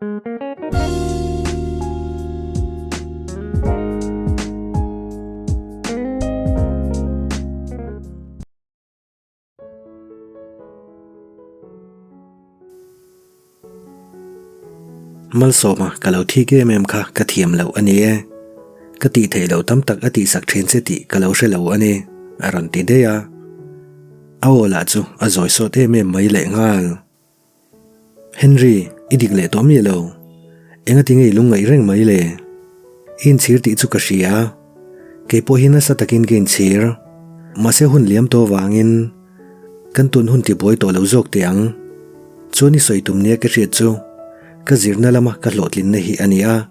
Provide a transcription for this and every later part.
Malsawma ka lo thik em em kha ka thiam loh a ni e. Ka tih theih loh tam tak a tihsak thin che tih ka lo hre lo a ni, a rawn ti daih a. A aw lah chu a zawi sawt em em mai lehnghal. Henry, i dik leh tawh miah lo. Engati nge i lungngaih reng mai le? I inchhir tih chu ka hria. Kei pawh hi nasa takin ka inchhir. Mahse hun liam tawh avangin kan tun hun tibuai tawh lo zawk teh ang. Chuan i sawi tum nia ka hriat chu ka zirna lama ka hlawhtlinna hi a ni a.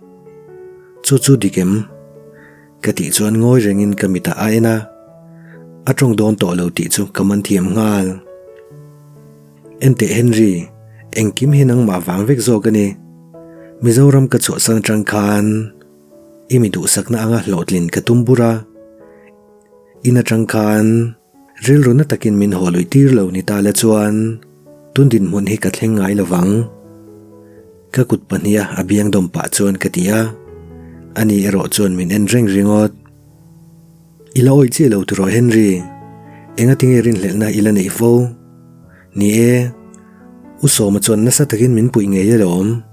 Chu chu dik em? Ka tih chuan ngawi rengin ka mitah a en a. A tawng dawn tawh lo tih chu ka man thiam nghal. Enteh Henry, engkim hi nangmah vang vek zawk a ni. Mizoram ka chhuahsan atang khan i mi duhsakna anga hlawhtlin ka tum bur a. In atang khan rilru na takin min haw luih tir lo ni ta la chuan tun dinhmun hi ka thleng ngai lovang. Ka kut pahniha a biang dawm pah chuan ka ti a, ani erawh chuan min en reng ringawt. I la awih chiah lo tiraw Henry? Enga tinge rinhlelhna i la neih fo? Ni e, U Sawma chuan nasa takin min puih ngei alawm.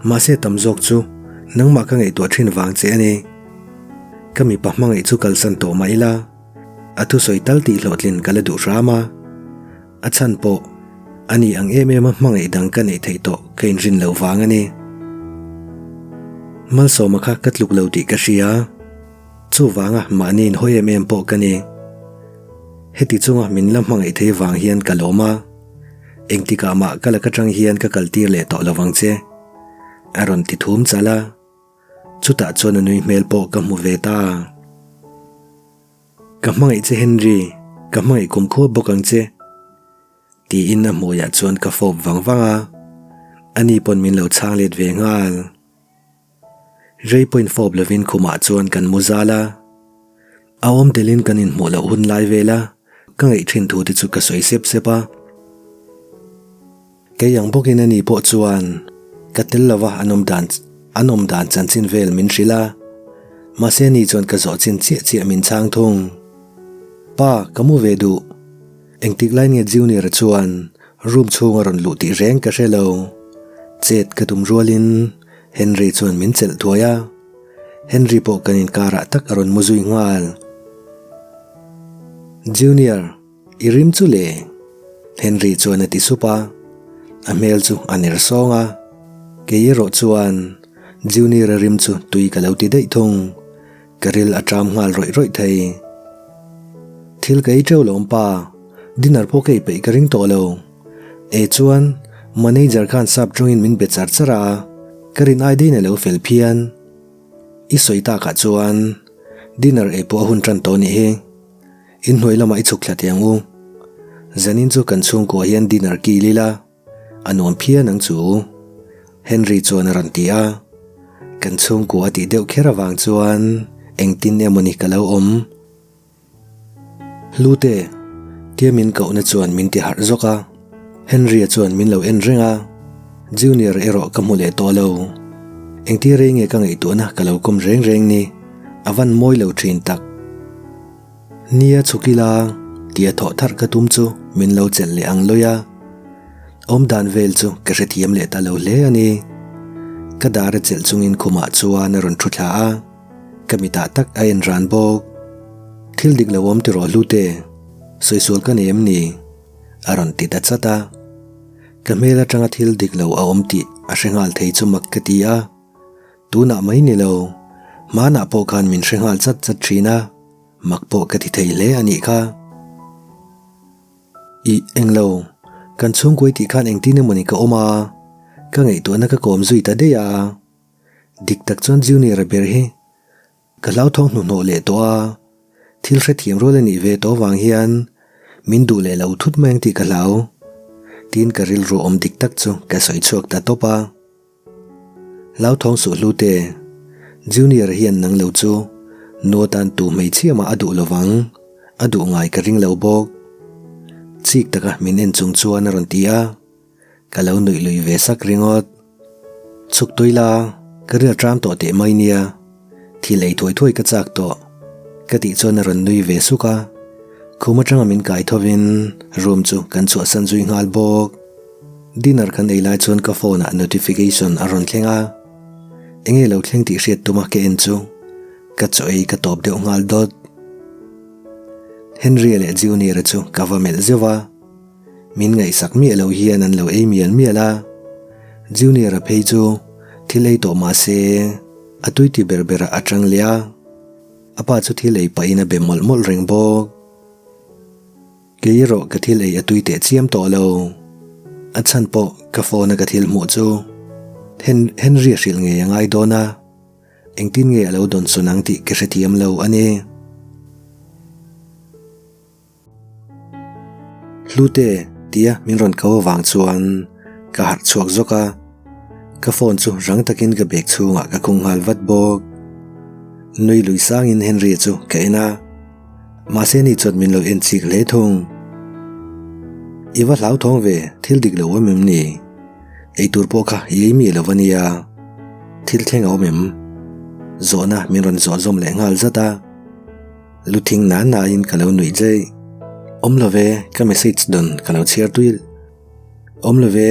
Mahse tam zawk chu nangmah ka ngaihtuah thin vang che a ni. Ka mipa hmangaih chu kalsan tawh mah ila, a thusawi tal tih hlawhtlin ka la duh hram a. A chhan pawh a ni ang em em a hmangaih dang ka neih theih tawh ka inrin loh vang a ni. Malsawma kha ka tluk lo tih ka hria. Chuvanga mahni inhawi em em pawh ka ni. Heti chunga min la hmangaih thei vang hian ka lawm a, engtikah mah ka lak atang hian ka kaltir leh tawh lovang che, a rawn ti thum chal a. Chutah chuan a nui hmel pawh ka hmu ve ta. Ka hmangaih che Henry, ka hmangaih kumkhua bawk ang che. Tiin a hmuiah chuan ka fawp vang vang a, ani pawn min lo chhang let ve nghal. Rei pawhin fawp lovin khumah chuan kan mu zal a, a awm telin kan inhmuh loh hun lai vel a, ka ngaih thin thu te chu ka sawi sep sep a. Kei ang bawkin ani pawh chuan ka tel lova an awm dan an awm dan chanchin vel min hrilh a, mahse ani chuan ka zawh chin chiah chiah min chhang thung. Pa, ka mu ve duh. Engtik lai nge Junior-a chuan room chhung a rawn luh tih reng ka hre lo. Chet ka tum rualin Henry chuan min chelh thuai a, Henry pawh kan inkarah tak a rawn mu zui nghal. Junior, i rim chu le? Henry chuan a ti sup a, a hmel chu a ner sawng a, kei erawh chuan Junior-a rim chu tui ka lo ti daih thung. Ka ril a ṭam nghal rawih rawih thei. Thil ka ei ṭeuh lawm pa, dinner pawh ka ei peih ka ring tawh lo. E chuan, manager khan sap ṭawngin min be char char a, ka rin ai dain a lo fel phian. I sawi takah chuan, dinner ei pawh a hun ṭan tawh nih hi. Inhnuai lamah i chhuk thla teh ang u. Zanin chu kan chhungkua hian dinner kil ila. A nuam phian ang chu, Henry chuan a rawn ti a. Kan chhungkua a tih deuh kher avang chuan engtin emawni ka lo awm. Hlute, tia min kohna chuan min ti harh zawk a. Henry-a chuan min lo en reng a, Junior erawh ka hmu leh tawh lo. Engti rei nge ka ngaihtuahna ka lo kawm reng reng ni, a van mawi lo thin tak. Nia chhuk ila tia thawh tharh ka tum chu min lo chelh leh ang lawi a, awm dan vel chu ka hrethiam leh ta lo hle a ni. Ka dar a chelh chungin khumah chuan a rawn thu thla a, ka mitah tak a en ran bawk. Thil dik lo awm tiraw Hlute, sawi sual ka nei em ni? a rawn ti ta chat a. Ka hmel atanga thil dik lo a awm tih a hre nghal thei chu mak ka ti a. Tunah mai ni lo, hmanah pawh khan min hre nghal chat chat thin a, mak pawh ka ti thei hle a nih kha. Ih, englo, kan chhungkuai tih khan engtin emawni ka awm a, ka ngaihtuahna ka kawm zui ta daih a. Dik tak chuan Junior-a ber hi ka hlauthawng hnuhnawh leh tawh a, thil hrethiam rual a nih ve tawh avang hian min duh leh lo thut mai ang tih ka hlau. Tiin ka rilru awm dik tak chu ka sawi chhuak ta tawp a. Hlauthawng suh hlute, Junior hian nang lo chu nu atan tu hmeichhia mah a duh lovang, a duh ngai ka ring lo bawk. Chik taka min en chung chuan a rawn ti a, ka lo nuih lui ve sak ringawt. Chhuk tawh ila, ka ril ṭam tawh teh mai nia. Thil ei thuai thuai ka chak tawh. Ka tih chuan a rawn nui ve suk a. Khum aṭanga min kai thovin room chu kan chhuahsan zui nghal bawk. Dinner kan ei lai chuan ka phone ah notification a rawn thleng a. Enge lo thleng tih hriat tuma ka en chu ka chaw ei ka tawp deuh nghal dawt. Henry-a leh Junior-a chu ka va melh zeuh a. Min ngaihsak miah lo hian an lo ei mial mial a. Junior-a phei chu thil ei tawh mah se a tui ti ber berah a tang leh a. A pa chu thil ei pahin a be mawlh mawlh reng bawk. Kei erawh ka thil ei a tui teh chiam tawh lo. A chhan pawh ka phone a ka thil hmuh chu Henry-a hrilh ngei a ngai dawn a. Engtin nge a lo dawnsawn ang tih ka hrethiam lo a ni. Hlute tia min rawn ko avang chuan ka harh chhuak zawk a, ka phone chu rang takin ka bag chhungah ka khung nghal vat bawk. Nui lui sangin Henry chu ka en a, mahse ni chuan min lo en chik hle thung. I va hlauthawng ve, thil dik lo awm em ni? Eitur pawh kha i ei mi lo va nia, thil thleng a awm em? Zawhna min rawn zawh zawm leh nghal zat a. Lu thing na na in ka lo nuih zai. Awm lo ve, ka message dawn ka lo chhiar tui Awm lo ve,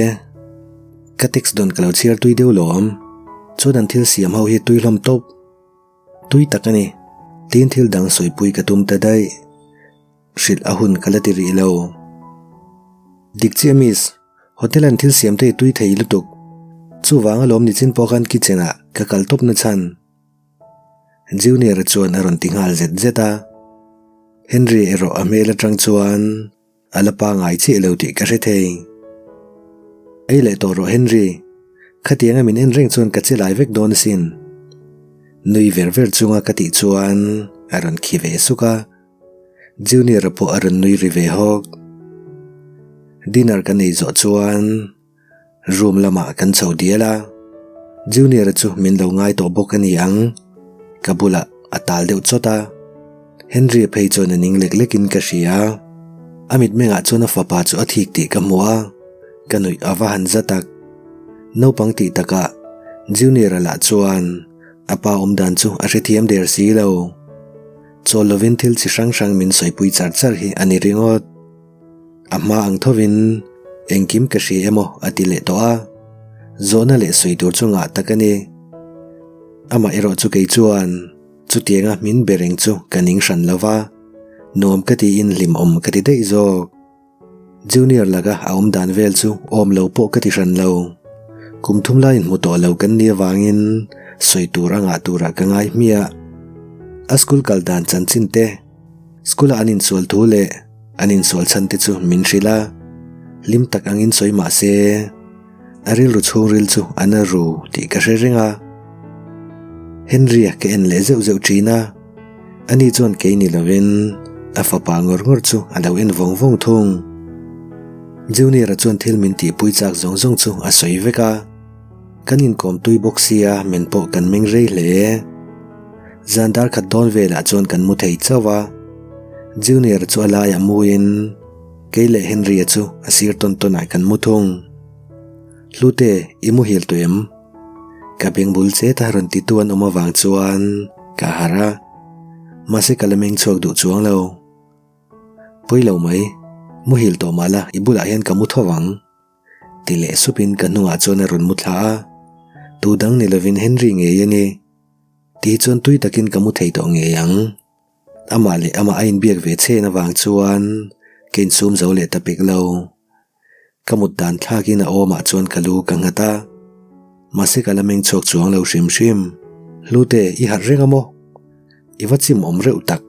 ka text dawn ka lo chhiar tui deuh lo awm. Chuan an thil siam ho hi tui hlawm tawp. Tui tak a ni. Tin thil dang sawipui ka tum ta daih. Hrilh a hun ka la ti rih lo. Dik chiah miss, hotel an thil siam te hi tui thei lutuk. Chuvang alawm nichin pawh khan kitchen ah ka kal tawp na chhan. Junior-a chuan a rawn ti nghal zet zet a. Henry erawh a hmel atang chuan a la pangai chiah lo tih ka hre thei. Ei leh tawh rawh Henry, khatianga min en reng chuan ka che lai vek dawn asin. Nui ver ver chunga ka tih chuan a rawn khi ve suk a. Junior-a pawh a rawn nui ri ve hawk. Dinner kan ei zawh chuan. Room lamah kan chho dial a, Junior-a chu min lo ngai tawh bawk a ni ang, ka bulah a tal deuh chawt a, Henry-a phei chuan a ning lek lekin ka hria, a mitmengah chuan a fapa chu a thik tih ka hmu a, ka nuih a va han za tak. Naupang tih takah Junior-a lah chuan a pa awmdan chu a hrethiam der si lo, chawl lovin thil chi hrang hrang min sawipui char char hi a ni ringawt. A hma ang thovin engkim ka hria emaw a ti leh tawh a, zawhna leh sawi tur chu ngah tak a ni. Amah erawh chu kei chuan chutianga min be reng chu ka ning hran lo va, nuam ka tiin hlimawm ka ti daih zawk. Junior laka a awm dan vel chu awm lo pawh ka ti hran lo. Kum thum laiin hmu tawh lo kan nih avangin sawi tur a ngah turah ka ngai hmiah. A school kal dan chanchin te. School-a an insual thu leh an insual chhan te chu min hrilh a, hlim tak angin sawi mah se a rilru chhungril chu a na ru tih ka hre reng a. Henry-a ka en leh zeuh zeuh thin a, ani chuan kei ni lovin a fapa ngawr ngawr chu a lo en vawng vawng thung. Junior-a chuan thil min tihpui chak zawng zawng chu a sawi vek a, kan inkawm tui bawk sia men pawh kan meng rei hle. Zan dar khat dawn velah chuan kan mu thei chauh a, Junior chu a laiah muin kei leh Henry-a chu a sir tawn tawnah kan mu thung. Hlute, i muhil tawh em? Ka beng bul chet a rawn titu an awm avang chuan ka harh a, mahse ka la meng chhuak duh chuang lo. Pawi lo mai, muhil tawh mah la i bulah hian ka mu tho vang. Ti leh supin ka hnungah chuan a rawn mu thla a, tu dang ni lovin Henry ngei a ni. Ti chuan tui takin ka mu thei tawh ngei ang. Amah leh amah a inbiak ve chhen avang chuan ka insum zo leh ta pek lo. Ka mut dan thlakin a awmah chuan ka lu ka nghat a, mahse ka la meng chhuak chuang lo hrim hrim. Hlute, i harh reng a maw? I va chim awm reuh tak.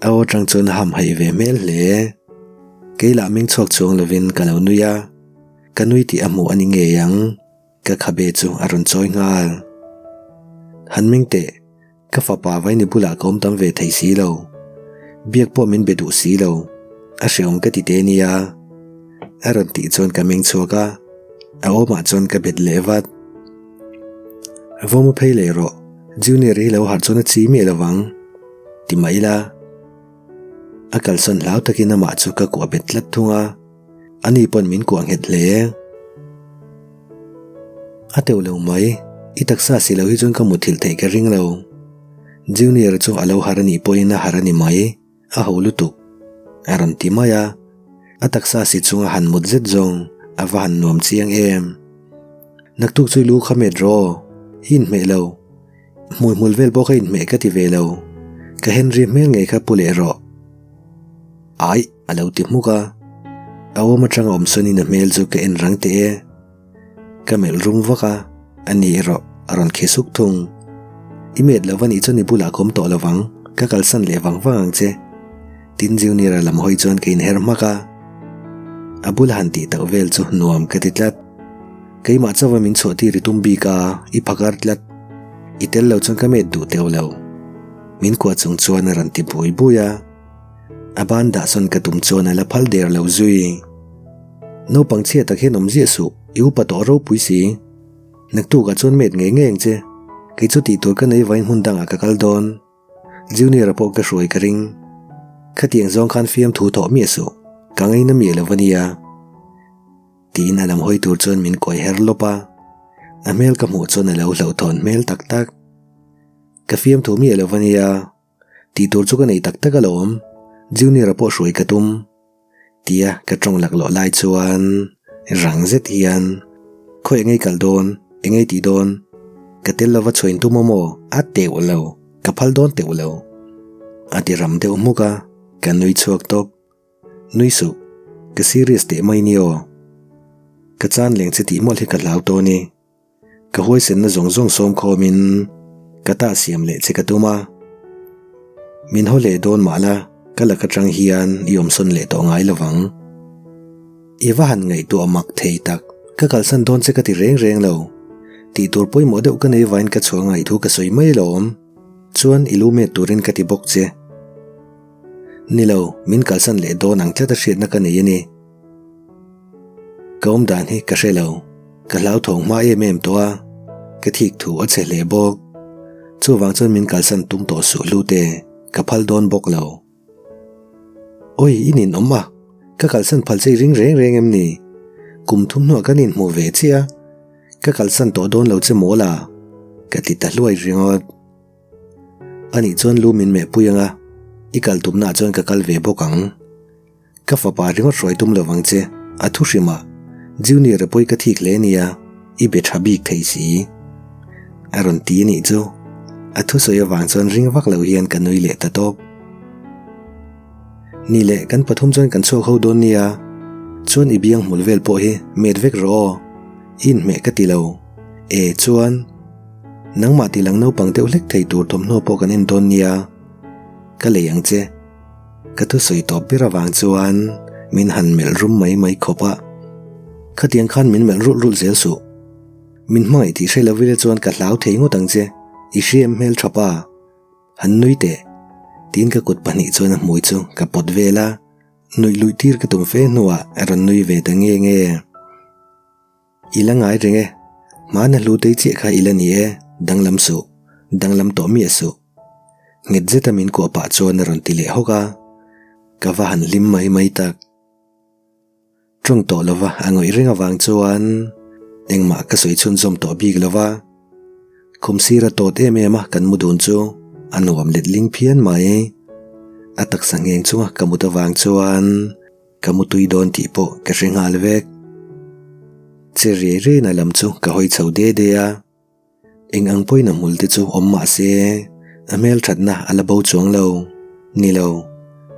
A aw atang chuan a hamhaih ve hmel hle. Kei lah meng chhuak chuang lovin ka lo nui a, ka nui tih a hmuh a ni ngei ang. Ka khabe chu a rawn chawi nghal. Han meng teh, ka fapa Vaini bulah ka awm tam ve thei si lo. Biak pawh min be duh si lo, a hreawm ka ti te nia. A rawn tih chuan ka meng chhuak a, a awmah chuan ka bet leh vat. Vawma phei leh rawh, Junior hi lo harh chuan a chi miah lo vang, ti mah ila. A kalsawn hlau takin amah chu ka kuah bet tlat thung a. Ani pawn min kuah nghet hle. A teuh lo mai, i taksa si lo hi chuan ka muthilh theih ka ring lo. Junior chu a lo har a nih pawhin a har a ni mai, a ho lutuk. A rawn ti mai a, a taksa si chunga han mut zet zawng a va han nuam chiang em. Naktuk chu i lu kha met rawh, i inhmeh lo. Hmui hmul vel pawh kha inhmeh ka ti ve lo, ka Henry hmel ngei kha pu leh rawh. Aih, a lo ti hmuk a, a awm atanga awm sawnin a hmel chu ka en rang teh e. Ka melh rum vak a, a ni erawh a rawn khi suk thung. I met lo va nih chuan i bulah ka awm tawh lo vang, ka kalsan leh vang vang ang che. Tin Junior-a lam hawi chuan ka inher hmak a, a bula han tih tauh vel chu nuam ka ti tlat. Keimah chauha min chhuah tir i tum bik a, i phakar tlat. I tel lo chuan ka met duh teuh lo. Min kuah chung chuan a rawn ti bui bui a. A ban dah sawn ka tum chuan a la phal der lo zui. Naupang chhia tak hian awm ziah suh, i upa tawh ropui si. Naktukah chuan met ngei ngei ang che. Kei chu tih tur ka nei vain hmun dangah ka kal dawn. Junior-a pawh ka hruai ka ring. Khatiang zawng khan fiamthu thawh miah suh, ka ngaina miah lo a nia. Tiin a lam hawi tur chuan min kawi her lawp a. A hmel ka hmuh chuan a lo hlauhthawn hmel tak tak. Ka fiamthu miah lo a nia. Tih tur chu ka nei tak tak alawm, Junior-a pawh hruai ka tum. Tia ka tawng laklawh lai chuan rang zet hian, Khawi engei kal dawn, engei tih dawn? Ka tel lova chhuain tum aw maw? A teuh lo, ka phal dawn teuh lo. A ti ram deuh hmuk a, ka nui chhuak tawp. Nui suh, ka serious teh mai ni aw. Ka chan leng che tih mawlh hi ka hlau tawn i. Ka huaisenna zawng zawng sawm khawmin ka tah siam leh che ka tum a. Min haw leh dawn mah la, ka lak atang hian i awmsawn leh tawh ngai lovang. I va han ngaihtuah mak thei tak, ka kalsan dawn che ka ti reng reng lo. Tih tur pawimawh deuh ka nei vain ka chhuah ngaih thu ka sawi mai lawm. Chuan i lu met turin ka ti bawk che. Ni lo, min kalsan leh dawn ang tlat a hriatna ka nei a ni. Ka awm dan hi ka hre lo, ka hlauthawng hma em em tawh a, ka thik thu a che hle bawk. Chuvang chuan min kalsan tum tawh suh hlute, ka phal dawn bawk lo. Awi, i ninawm a, ka kalsan phal che i ring reng reng em ni? Kum thum hnuah kan inhmu ve chiah a, ka kalsan tawh dawn lo che mawl a, ka ti ta hluai ringawt. Anih chuan lu min mehpui ang a, i kal tumnaah chuan ka kal ve bawk ang. Ka fapa ringawt hruai tum lo vang che, a thu hrim a, Junior a pawi ka thik hle nia, i be tha bik thei si. A rawn ti anih chu, a thusawi avang chuan ring vak lo hian ka nui leh ta tawp. Ni leh kan pathum chuan kan chhuak ho dawn nia, chuan i biang hmul vel pawh hi met vek rawh aw, i inhmeh ka ti lo. E chuan, nangmah tilang naupang deuh hlek thei tur thawmhnaw pawh kan en dawn nia, ka lei ang che. Ka thusawi tawp ber avang chuan min han melh rum mai mai khawp a, khatiang khan min melh rulh rulh zel suh. Min hmangaih tih hre lo ila chuan ka hlau thei ngawt ang che, i hriam hmel tha pa. Han nui teh. Tiin ka kut pahnih chuan a hmui chu ka pawt vel a, nuih luih tir ka tum fe hnuah a rawn nui ve ta nge nge. I la ngai reng e, hmana hlu tei chiah kha i la ni e, danglam suh, danglam tawh miah suh. Nghet zeta min kuah pah chuan a rawn ti leh hawk a, ka va han hlim mai mai tak. Tawng tawh lova a ngawih reng avang chuan engmah ka sawi chhunzawm tawh bik lova, khum sira tawt em em a kan mu dun chu a nuam letling phian mai. A taksa ngheng chunga ka mut avang chuan Ka mu tui dawn tih pawh ka hre nghal vek. Che riai riaina lam chu ka hawi chho de de a. Eng ang pawhin a hmul te chu awm mah se a hmelthatna a la bo chuang lo. Ni lo,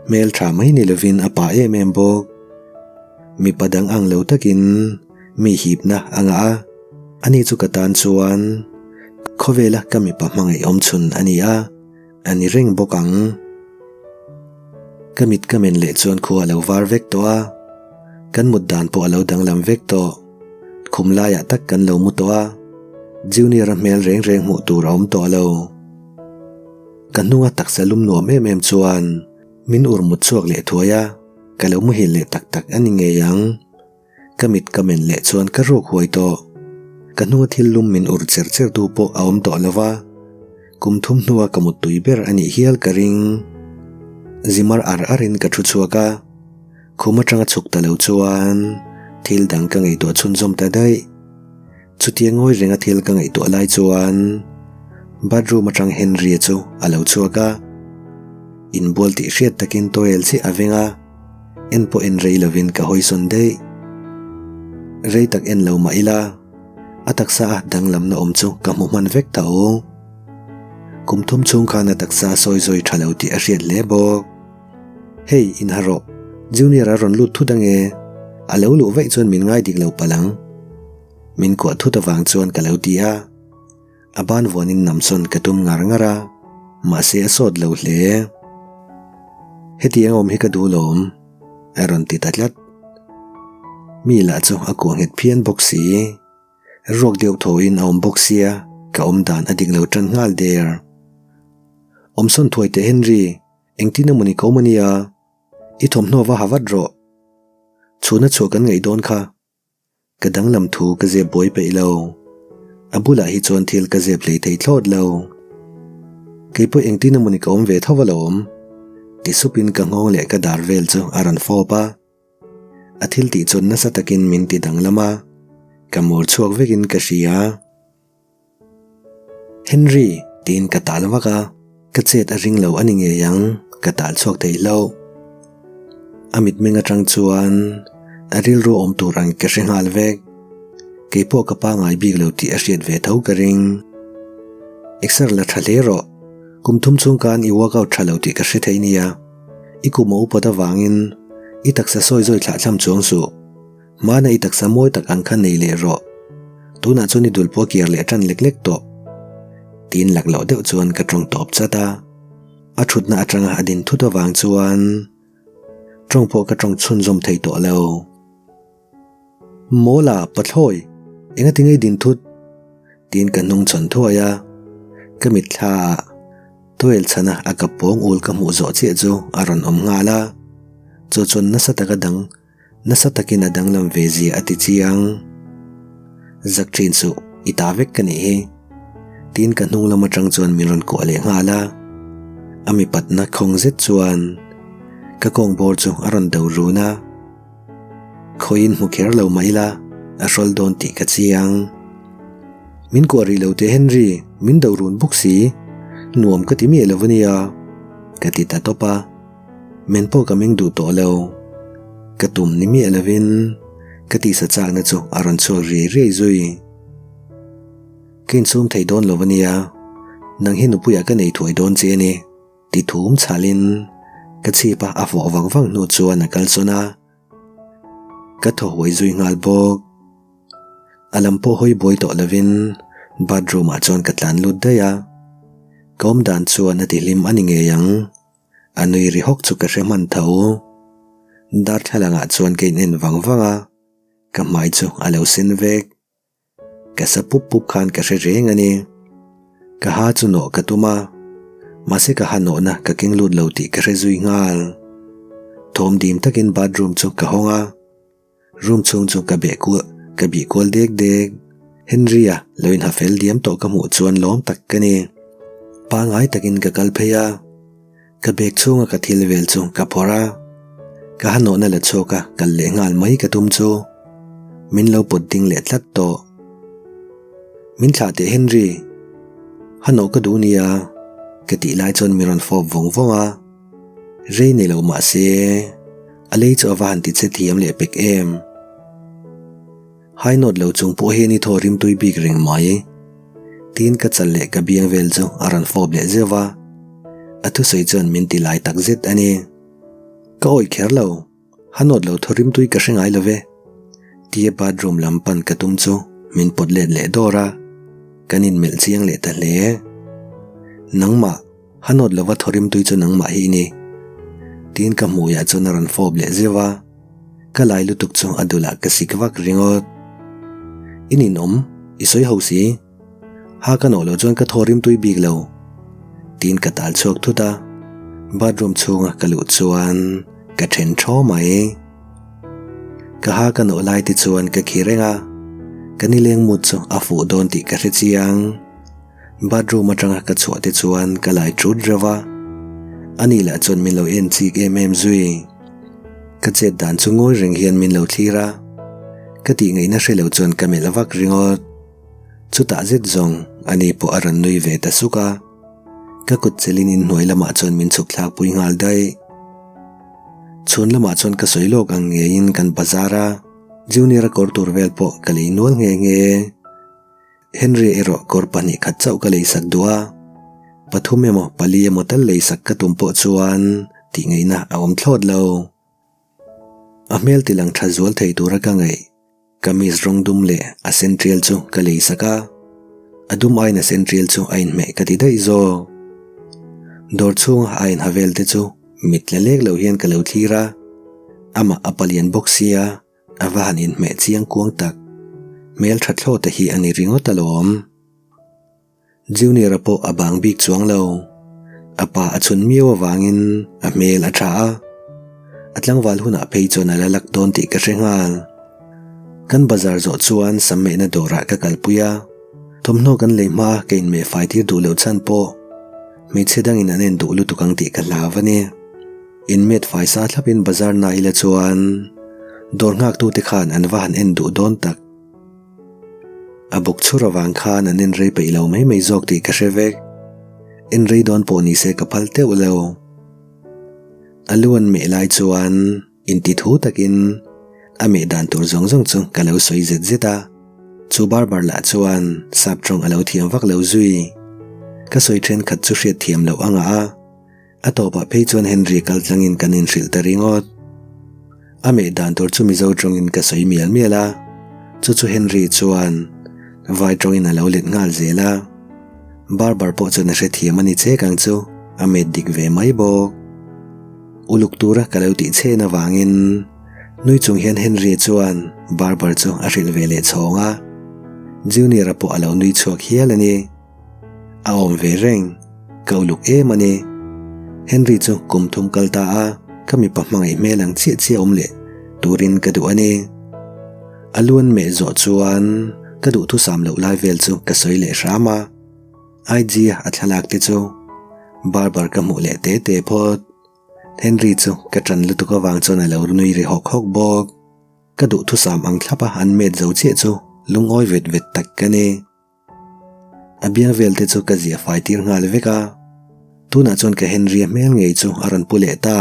hmeltha mai ni lovin a pa em em bawk. Mipa dang ang lo takin mi hipna a ngah a, ani chu ka tan chuan khawvela ka mipa hmangaih awm chhun a ni a. A ni reng bawk ang. Ka mit ka men leh chuan khua a lo var vek tawh a, kan mut dan pawh a lo danglam vek tawh. Khum laiah tak kan lo mu tawh a, Junior-a hmel reng reng hmuh tur a awm tawh lo. Ka hnunga taksa lum nuam em em chuan min ur mut chhuak leh thuai a, ka lo muhil leh tak tak a ni ngei ang. Ka mit ka men leh chuan ka ruk huai tawh. Ka hnunga thil lum min ur cher cher tu pawh a awm tawh lo va, kum thum hnua ka muttui ber a nih hial ka ring. Zimar ar arin ka thu chhuak a, khum atanga chhuk ta lo chuan thil dang ka ngaihtuah chhunzawm ta daih. Chutia ngawi renga thil ka ngaihtuah lai chuan bathroom atang Henry-a chu a lo chhuak a, inbual tih hriat takin towel chiah a veng a, en pawh en rei lovin ka hawi sawn daih. Rei tak en lo mah ila, a taksa a danglamna awm chu ka hmu hman vek tho. Kum thum chhung khan a taksa a sawi zawi tha lo tih a hriat hle bawk. Hei, inha rawh. Junior a rawn lut thut ange. A lo luh vaih chuan min ngai dik lo palh ang. Min kuah thut avang chuan ka lo ti a. A ban vuanin namsawn ka tum ngar ngar a, mahse a sawt lo hle. Hetiang awm hi ka duh lawm, a rawn ti ta tlat. Mi lah chu a kuah nghet phian bawk si. Ruak deuh thawiin a awm bawk sia, ka awm dan a dik lo tan nghal der. Awmsawn thuai teh Henry, Engtin emaw ni ko mah nia, i thawmhnaw va ha vat rawh. Chhuna chhuah kan ngaih dawn kha. Ka danglam thu ka zep buai peih lo. A bulah hi chuan thil ka zep hlei thei thlawt lo. Kei pawh engtin emaw ni ka awm ve tho alawm. Ti supin ka nghawng leh ka dar vel chu a rawn fawp a. A thil tih chuan nasa takin min ti danglam a, ka mur chhuak vekin ka hria. Henry, tiin ka tal vak a, ka chet a ring lo a ni ngei ang, ka tal chhuak thei hlauh. A mitmeng atang chuan a rilru awm tur ang ka hre nghal vek. Kei pawh ka pangai bik lo tih a hriat ve tho ka ring. Exer la tha hle rawh, kum thum chhung khan i workout tha lo tih ka hre thei nia. I kum a upat avangin i taksa sawi zawi thlah thlam chuang suh. Hmana i taksa mawi tak ang kha nei leh rawh. Tunah chuan i dul pawh a kiar leh tan lek lek tawh. Tiin lak loh deuh chuan ka tawng tawp chat a. A thutna atanga a din thut avang chuan tawng pawh ka tawng chhunzawm thei tawh lo. Mawla, pathlawi, engati nge i din thut? Tiin ka hnung chhawn thuai a. Ka mitthla ah towel chhana a ka pawng ul ka hmuh zawh chiah chu a rawn awm nghal a. Chu chuan nasa taka dang Nasa takin a danglam ve zia a ti chiang. Zak thin suh, i ta vek ka nih hi. Tiin ka hnung lam atang chuan min rawn kuah leh nghal a. A mipatna khawng zet chuan ka kawng bawr chu a rawn do run a. Khawiin hmu kher lo mah ila, a hrawl dawn tih ka chiang. Min kuah rih lo teh Henry, min do run bawk si. Nuam ka ti miah lo ania, ka ti ta tawp a. Men pawh ka meng duh tawh lo. Ka tum ni miah lovin ka tisa chakna chu a rawn chhuak riai riai zui. Ka insum thei dawn lo ania, nang hi nupuiah ka nei thuai dawn che a ni, ti thum chhalin ka chhip a a fawh vang vang hnu chuan a kalsawn a. Ka thaw huai zui nghal bawk. A lam pawh hawi buai tawh lovin bathroom ah chuan ka tlan lut daih a. Ka awm dan chuan a ti hlim a ni ngei ang. A nui ri hawk chu ka hre hman tho. Darthlalangah chuan ka in en vang vang a, ka hmai chu a lo sen vek. Ka sa pup pup khan ka hre reng a ni. Ka ha chu nawh ka tum a, mahse ka ha nawhna ka keng lut lo tih ka hre zui nghal. Thawm dim takin bathroom chu ka hawng a. Room chhung chu ka beh kual ka bih kual dek dek. Henry-a lo inha fel diam tawh ka hmuh chuan lawm tak ka ni. Pangai takin ka kal phei a, ka bag chhunga ka thil vel chu ka phawrh a, ka ha nawhna la chhuak a kal leh nghal mai ka tum chu min lo pawt ding leh tlat tawh. Min thlah teh Henry, ha nawh ka duh nia ka tih lai chuan mi rawn fawp vawng vawng a. Rei nei lo mah se, a lei chu a va han ti che thiam leh pek em. Hai nawt lo chung pawh hian i thaw rim tui bik reng mai. Tiin ka chal leh ka biang vel chu a rawn fawp leh zeuh va. A thusawi chuan min ti lai tak zet a ni. Ka awih kher lo. Ha nawt lo thaw rim tui ka hre ngai lo ve. Tia bathroom lam pan ka tum chu min pawt let leh dawr a, kan inmelh chiang leh ta hle. Nangmah, ha nawt lova thaw rim tui chu nangmah hi i ni. Tiin ka hmuiah chuan a rawn fawp leh zeuh a, ka lai lutuk chu a dulah ka sik vak ringawt. I ninawm, i sawi ho si. Ha ka nawh loh chuan ka thaw rim tui bik lo. Tiin ka tal chhuak thut a, bathroom chhunga ka luh chuan ka then thaw mai. Ka ha ka nawh lai te chuan ka khi reng a, ka nileng mut chu a fuh dawn tih ka hre chiang. Bathroom atanga ka chhuah te chuan ka lai thut reuh a, ani lah chuan min lo en chik em em zui. Ka chet dan chu ngawi reng hian min lo thlir a, ka tih ngaihna hre lo chuan ka melh vak ringawt. Chutah zet zawng ani pawh a rawn nui ve ta suk a. Ka kut chelin inhnuai lamah chuan min chhuk thlak pui nghal daih. Chhun lamah chuan ka sawi lawk ang ngeiin kan bazar a, Junior-a kawr tur vel pawh ka lei nual nghe nghe. Henry erawh kawr pahnih khat chauh ka leisak duh a, pathum emaw pali emaw tal leisak ka tum pawh chuan tih ngaihna a awm thlawt lo. A hmel ti lang tha zual thei tura ka ngaih, kamis rawng dum leh a sen tial chu ka leisak a, a dum aiin a sen tial chu a inhmeh ka ti daih zawk. Dawr chhunga a inha vel te chu mit la lek lo hian ka lo thlir a, amah a palian bawk sia. A va han inhmeh chiang kuang tak. Hmel tha thlawt te hi a ni ringawt alawm. Junior-a pawh a bang bik chuang lo. A pa a chhun miau avangin a hmel a tha a. A tlangval hunah phei chuan a la lak dawn tih ka hre nghal. Kan bazar zawh chuan sam mehna dawrah ka kalpui a. Thawmhnaw kan lei hma ka inmeh fai tir duh loh chhan pawh hmeichhe dangin an en duh lutuk ang tih ka hlau a ni. Inmet fai sa thlapin bazar na ila chuan dawr nghaktute khan an va han en duh dawn tak. A buk chhur avang khan an en rei peih lo mai mai zawk tih ka hre vek. En rei dawn pawh ni se ka phal teuh lo. A lu an meh lai chuan inti thu takin a meh dan tur zawng zawng chu ka lo sawi zet zet a. Chu barber lah chuan sap tawng a lo thiam vak lo zui. Ka sawi thenkhat chu hriat thiam loh a ngah a. A tawpah phei chuan Henry kal tlangin kan inhrilh ta ringawt. A meh dan tur chu Mizo tawngin ka sawi mial mial a, chu chu Henry chuan vai tawngin a lo let nghal zel a. Barber pawh chuan a hrethiam a ni chek ang chu, a met dik ve mai bawk. Uluk tura ka lo tih chhen avangin nui chung hian Henry chuan Barber chu a hrilh ve leh chhawng a, Junior-a pawh a lo nui chhuak hial a ni. A awm ve reng, ka uluk em a ni. Henry chu kum thum kal ta a, ka mipa hmangaih hmel ang chiah chiah awm leh turin ka duh a ni. A lu an meh zawh chuan ka duhthusam loh lai vel chu ka sawi leh hram a. IG a thlalak te chu barber ka hmuh leh te te phawt. Henry chu ka ṭan lutuk avang chuan a lo nui ri hawk hawk bawk. Ka duhthusam ang thlap a an met zo chiah chu lungawi vet vet tak ka ni. A biang vel te chu ka zia fai tir nghal vek a, tunah chuan ka Henry-a hmel ngei chu a rawn pu leh ta.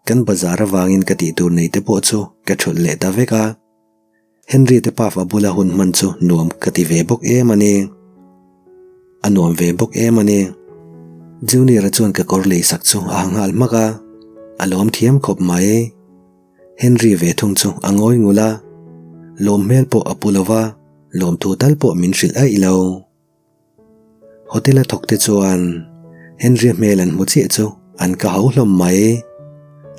Kan bazar avangin ka tih tur nei te pawh chu ka thulh leh ta vek a. Henry te pafa bula hun hman chu nuam ka ti ve bawk em a ni. A nuam ve bawk em a ni. Junior-a chuan ka kawr lei sak chu a ha nghal hmak a, a lawm thiam khawp mai. Henry ve thung chu a ngawi ngul a, lawm hmel pawh a pu lo va, lawmthu tal pawh min hrilh aih lo. Hotel a thawk te chuan Henry-a hmel an hmu chiah chu an ka ho hlawm mai.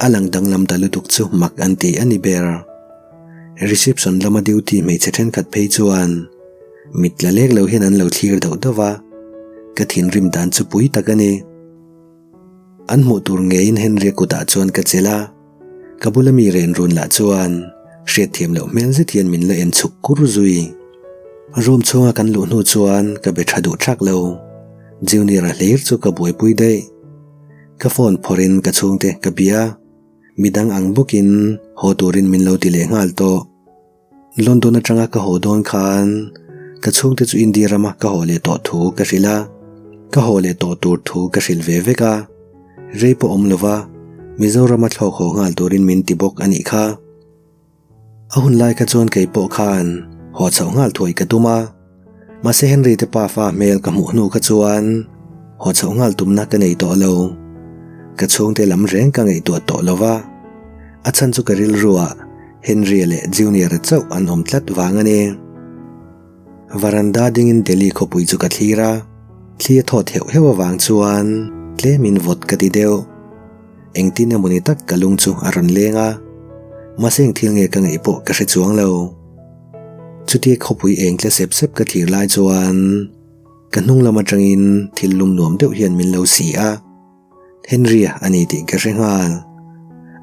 A lang danglam ta lutuk chu mak an ti a ni ber. Reception lama duty hmeichhe thenkhat phei chuan mit tla lek lo hian an lo thlir dauh dauh va, ka thinrim dan chu pui tak a ni. An hmuh tur ngeiin Henry-a kutah chuan ka chelh a, ka bula mi ren run lah chuan hriatthiam loh hmel zet hian min la en chhuk kur zui. Room chhunga kan luh hnu chuan ka be tha duh thak lo. Junior-a hlir chu ka buaipui daih. Ka phone phawrhin ka chhungte ka bia, midang ang bawkin haw turin min lo ti leh nghal tawh. London atanga ka haw dawn khan ka chhungte chu India rama ka haw leh tawh thu ka hrilh a, ka haw leh tawh tur thu ka hrilh ve vek a, rei pawh awm lova Mizorama thlawk haw nghal turin min ti bawk a nih kha. A hun lai kha chuan kei pawh khan haw chhoh nghal thuai ka tum a, mahse Henry te pafa hmel ka hmuh hnu kha chuan haw chhoh nghal tumna ka nei tawh lo. Ka chhungte lam reng ka ngaihtuah tawh lova, a chhan chu ka rilruah Henry-a leh Junior-a chauh an awm tlat vang a ni. Varanda dingin Delhi khawpui chu ka thlir a, thli a thawt heuh heuh avang chuan tlemin vawt ka ti deuh. Engtin emawni tak ka lung chu a rawn leng a, mahse eng thil nge ka ngaih pawh ka hre chuang lo. Chutia khawpui eng tle sep sep ka thlir lai chuan ka hnung lam atangin thil lum nuam deuh hian min lo si a. Henry-a a ni tih ka hre nghal.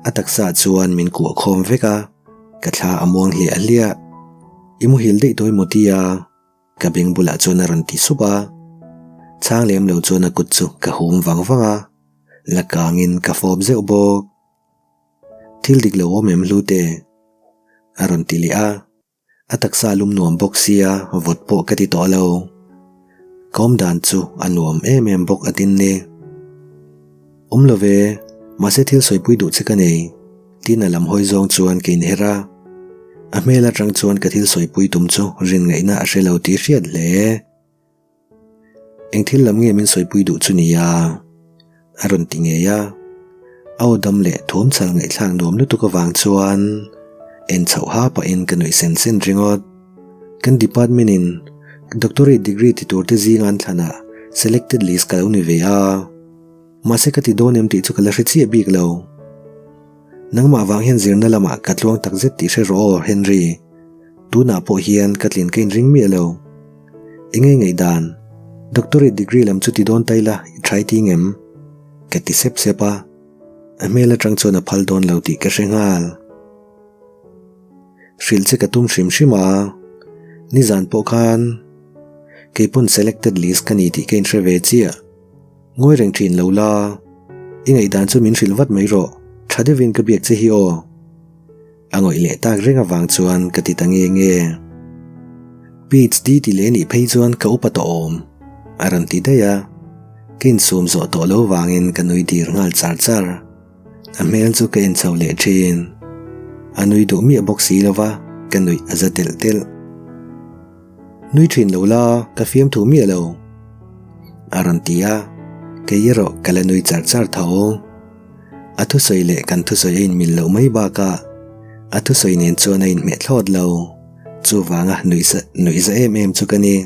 A taksa chuan min kuah khawm vek a, ka thla a muang hliah hliah. I muhil daih tawi maw tia? Ka beng bulah chuan a rawn ti sup a. Chhang lem lo chuan a kut chu ka hum vang vang a, la kangin ka fawp zeuh bawk. Thil dik lo awm em Hlute? A rawn ti leh a. A taksa lum nuam bawk sia vawt pawh ka ti tawh lo. Ka awm dan chu a nuam em em bawk a tin ni. Awm lo ve, mahse thil sawipui duh che ka nei, tiin a lam hawi zawng chuan ka inher a. A hmel atang chuan ka thil sawipui tum chu rin ngaihna a hre lo tih hriat hle. Eng thil lam nge min sawipui duh chu nia? A rawn ti ngei a. A aw dam leh thawm chhal ngaihthlak nuam lutuk avang chuan en chhoh ha pahin ka nuih sen sen ringawt. Kan department in doctorate degree ti tur te zinga an thlanah selected list ka lo ni ve a. Mahse ka ti dawn em tih chu ka la hre chiah bik lo. Nangmah vang hian zirna lamah ka tluang tak zet tih hre rawh aw Henry. Tunah pawh hian ka tlin ka inring miah lo. Eng nge ngaihdan? Doctorate degree lam chu ti dawn ta ila i try ti ngem? Ka ti sep sep a. A hmel atang chuan a phal dawn lo tih ka hre nghal. Hrilh che ka tum hrim hrim a. Nizan pawh khan keipawn selected list ka ni tih ka inhre ve chiah. Ngawi reng thin lo la, i ngaihdan chu min hrilh vat mai rawh, tha deuhin ka biak che hi aw. A ngawih leh tak reng avang chuan ka ti ta nge nge. PhD ti leh nih phei chuan ka upa tawh awm, a rawn ti daih a. Ka insum zawh tawh lo vangin ka nui dir nghal char char. A hmel chu ka en chho leh thin. A nui duh miah bawk si lo va, ka nuih a za telh telh. Nui thin lo la, ka fiam thu miah lo. A rawn ti a, kei erawh ka la nui char char tho. A thusawi leh kan thusawi a inmil loh mai bakah a thusawi nen chuan a inhmeh thlawt lo. Chuvanga nuihza nuihza em em chu ka ni.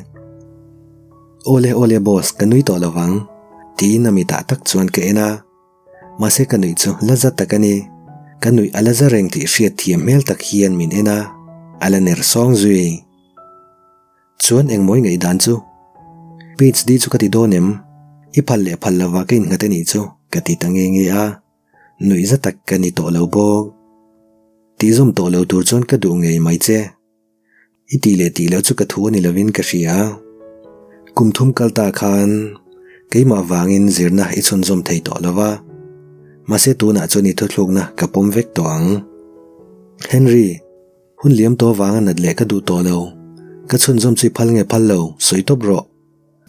Awle awle boss, ka nui tawh lovang, tiin a mitah tak chuan ka en a. Mahse ka nuih chu la za tak a ni. Ka nuih a la za reng tih hriat thiam hmel tak hian min en a, a la ner sawng zui. Chuan engmawi ngaihdan chu? PhD chu ka ti dawn em? I phal leh phal lova ka innghat a nih chu ka ti ta nge nge a, nuih za tak ka ni tawh lo bawk. Tihzawm tawh lo tur chuan ka duh ngei mai che. I tih leh tih loh chu ka thu a ni lovin ka hria. Kum thum kal ta khan keimah vangin zirna i chhunzawm thei tawh lo va, mahse tunah chuan i thuthlukna ka pawm vek tawh ang. Henry, hun liam tawh vanga nat leh ka duh tawh lo. Ka chhunzawm chu i phal nge phal lo, sawi tawp rawh.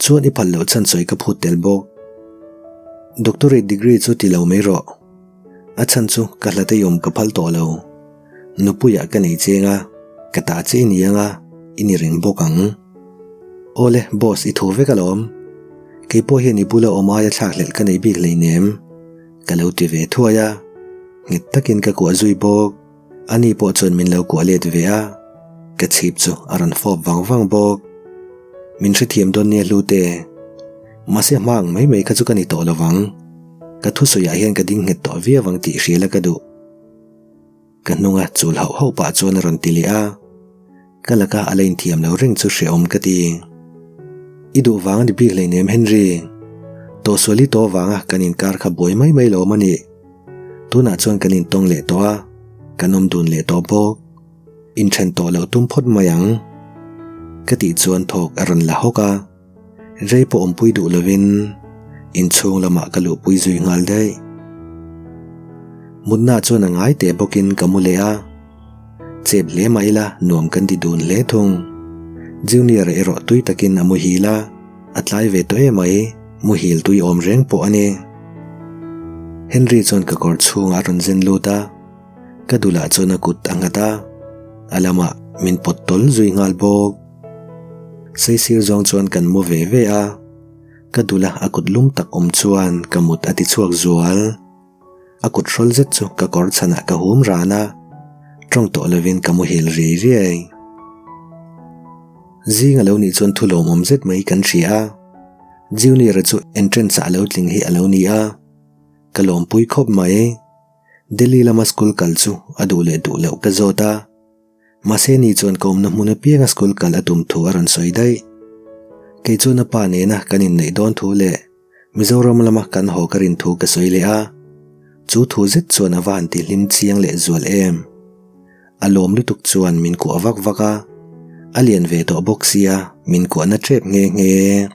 Chuan i phal loh chhan sawi ka phut tel bawk. Doctorate degree chu ti lo mai rawh. A chhan chu ka hlat ei awm ka phal tawh lo. Nupuiah ka nei cheng a, ka ta che i ni ang a, i ni reng bawk ang. Awle, boss i thu vek alawm. Kei pawh hian i bula awm aia thlakhlelh ka nei bik hleinem. Ka lo ti ve thuai a, nghet takin ka kuah zui bawk. Ani pawh chuan min lo kuah let ve a, ka chhip chu a rawn fawp vang vang bawk. Min hrethiam dawn nia Hlute. Mahse hma ang mai mai kha chu ka ni tawh lovang. Ka thusawiah hian ka ding nghet tawh viau ang tih hriala ka duh. Ka hnunga chul hauh hauh pah chuan a rawn ti leh a. Ka laka a la inthiam lo reng chu hrehawm ka ti. I duh vang a ni bik hleinem Henry. Tawhsual i tawh vanga kan inkar kha buai mai mai lo awm a nih. Tunah chuan kan intawng leh tawh a, kan awm dun leh tawh bawk. Inthen tawh loh tum phawt mai ang. Ka tih chuan thawk a rawn la hawk a, rei pawh awmpui duh lovin inchhung lamah ka luhpui zui nghal daih. Mutna chuan a ngai teh bawkin ka mu leh a, chep hle mah ila nuam kan ti dun hle thung. Junior erawh tui takin a muhil a. A tlai ve tawh em mai, muhil tui awm reng pawh a ni. Henry chuan ka kawr chhungah a rawn zen lut a, ka dulah chuan a kut a nghat a, a lamah min pawt tawl zui nghal bawk. Saisir zawng chuan kan mu ve ve a, ka dula a kut lum tak awm chuan ka mut a ti chhuak zual. A kut hrawl zet chu ka kawr chhanah ka hum ran a, tawng tawh lovin ka muhil riai riai. Zing a lo nih chuan thu lawmawm zet mai kan hria a, Junior-a chu entrance ah a lo tling hi a lo ni a, ka lawmpui khawp mai. Delhi lama school kal chu a duh leh duh loh ka zawt a. Mahse ni chuan ka awmna hmun apianga school kal a tum thu a rawn sawi daih. Kei chuan a pa nena kan inneih dawn thu leh Mizoram lama kan haw ka rin thu ka sawi leh a, chu thu zet chuan a va han ti hlim chiang leh zual em. A lawm lutuk chuan min kuah vak vak a, a lian ve tawh bawk sia min kuahna tep nghe nghe.